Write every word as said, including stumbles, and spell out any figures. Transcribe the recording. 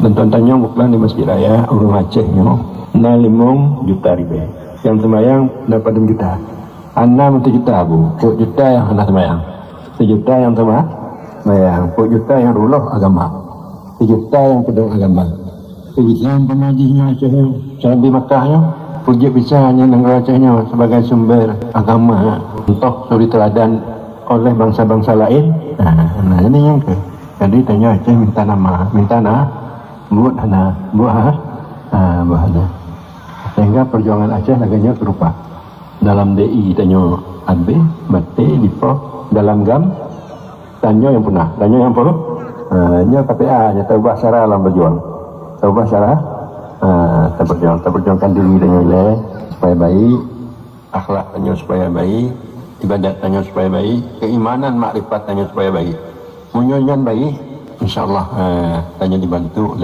Dan tuan tanyong bukon di Masjid Raya ureuëng Aceh nyoe na limong juta ribée. Nyang seumayang na padum juta? Hana meutujuh juta, Bu. Peuet juta nyang hana seumayang. Sijuta nyang seumayang. Peuet juta nyang reuloh agama. Sijuta nyang peudong agama. Bisa umpama jih nyoe Aceh nyoe, cara di Makkah nyoe, peujeuet bisa nyoe nanggroe Aceh nyoe sebagai sumber agama, contoh suri teladan oleh bansa-bansa laén. Nah, nah, ini nyang keu. Jadi tanyoe Aceh minta nama, minta na, buet hana, buet ha, ha, buet hana. Sehingga perjuangan Aceh lagée nyoe serupa. Dalam D I tanyoe habéh, maté, dipoh, dalam GAM, tanyoe nyang punah, tanyoe nyang peuruh. Ha, nyoe K P A, nyoe taubah cara lam berjuang. Taubah cara, ha, taperjuang, taperjuangkan diri tanyoe ilée supaya baik, akhlak tanyoe supaya baik, ibadat tanyoe supaya baik, keimanan makrifat tanyoe supaya baik. Meunyoe nyan baik, insya-Allah, ha, tanyoe dibantu